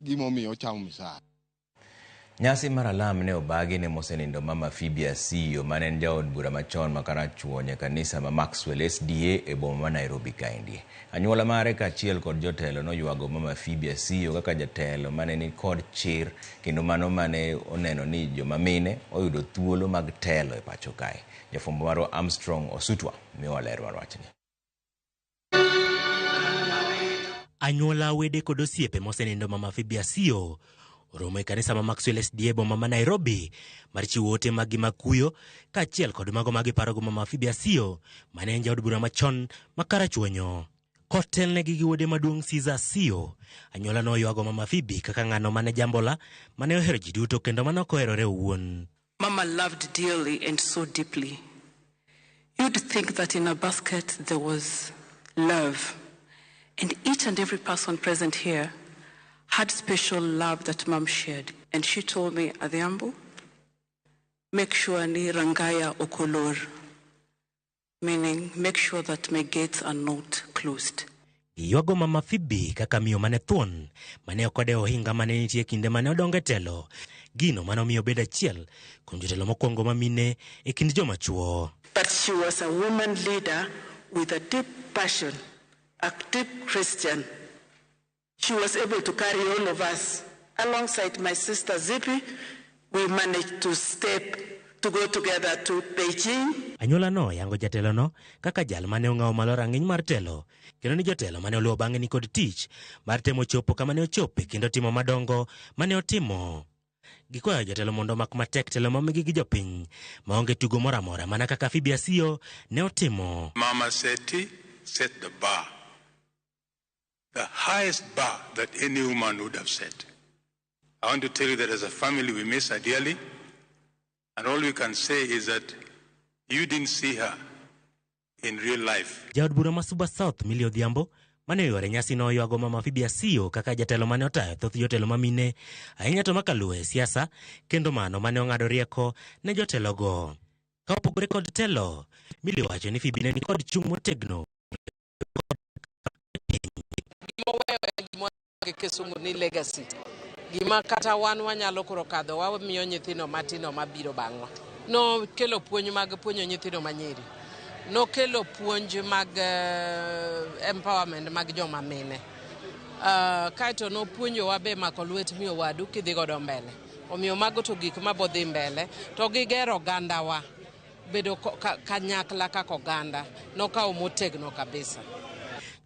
Gimomiyo ochamo misara. Nyasi mar alam ne obagi ne mosenindo Mama Phoebe Asiyo mane en jaod bura machon ma Karachuonyo e kanisa ma Maxwell SDA e boma ma Nairobi kaendi. Anyuola mare kaachiel kod jotelo noywago Mama Phoebe Asiyo kaka jatelo mane ni kod chir kendo mano mane oneno ni joma mine oyudo thuolo mag telo e pacho kae. Jafwambo marwa Armstrong Osutwa miyowa ler mar wachni. Anyuola, wede kod osiepe mosenindo Mama Phoebe Asiyo oromo e kanisa ma Maxwell SDA boma ma Nairobi mar chiwo ote maggi mag kuyo kaachiel kod mago ma giparogo Mama Phoebe Asiyo mane en jaod bura machon ma Karachuonyo. Kotelnegi gi wuode maduong' Caesar Asiyo, anyuola noywago Mama Phoebe kaka ng'ano mane jambola mane ohero ji duto kendo mane ok oherore owuon. Mama loved dearly and so deeply. You'd think that in a basket there was love. And each and every person present here had special love that Mom shared. And she told me, Adhiambo, make sure ni rangaya okolor, meaning make sure that my gates are not closed. Giywago Mama Phoebe kaka miyo mane thuon, mane ok odewo ohinga mane nitie kinde mane odongo e telo, gino mane omiyo obedo achiel kuom jotelo mokwongo ma mine e kind joma chuo. But she was a woman leader with a deep passion, a deep Christian. She was able to carry all of us. Alongside my sister Zippy, we managed to step to go together to Beijing. Anyuola no yango jatelono kaka jal mane ong'awo malo rang'iny mar telo kendo ni jotelo mane oluwo bang'e ni kod tich mar temo chopo kama ne ochope kendo timo madongo mane otimo. Gikwayo jotelo mondo omak matek telo momigi gi jopiny maonge tugo moro amora mana kaka Phoebe Asiyo ne otimo. Mama Seti set the bar, the highest bar that any woman would have set. I want to tell you that as a family we miss her dearly, and all we can say is that you didn't see her in real life. Jaod bura ma Suba South Millie Odhiambo mane oyuore nyasi no oywago Mama Phoebe Asiyo kaka jatelo mane otayo thoth jotelo ma mine ahinya to makaluwo e siasa kendo mano mane ong'ado rieko ne jotelogo. Ka opogore kod telo, Millie owacho ni Phoebe ne nikod chung' motegno. Gimoweyo en gima gi kisungu ni legacy. Gima kata wan wanyalo koro kadho wamiyo nyithindo matindo mabiro bang'wa. Nokelo puonj mag puonjo nyithindo manyiri. Nokelo puonj mag empowerment mag joma mine. Kaeto nopuonjowa be mako lwet miyo wadu kidhi godo mbele. Omiyo mago to gik mabodhi mbele to gigero ogandawa bedo kanyakla kaka oganda nokawo motegno kabisa.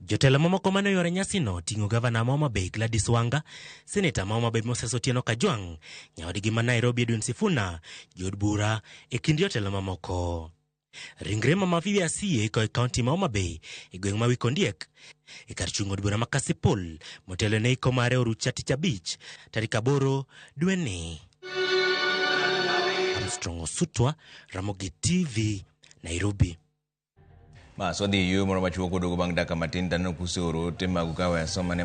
Jotelo mamoko mane oyuoro nyasino ting'o gavana ma Homa Bay Gladys Wanga, seneta ma Homa Bay Moses Otieno Kajwang', nyaodgi ma Nairobi Edwin Sifuna, jood bura e kind jotelo mamoko. Ringre Mama Phoebe Asiyo iko e kaunti ma Homa Bay e gweng' ma Wikondiek e kar chung' od bura ma Kasipul motelo ne iko mare orucha tich abich tarik 8 dweni. Armstrong Osutwa, Ramogi TV, Nairobi. Bas wadhi e yueyo moro machuok waduogo bang' dakika matin taneno kuseoro ote magu ka we asoma ne.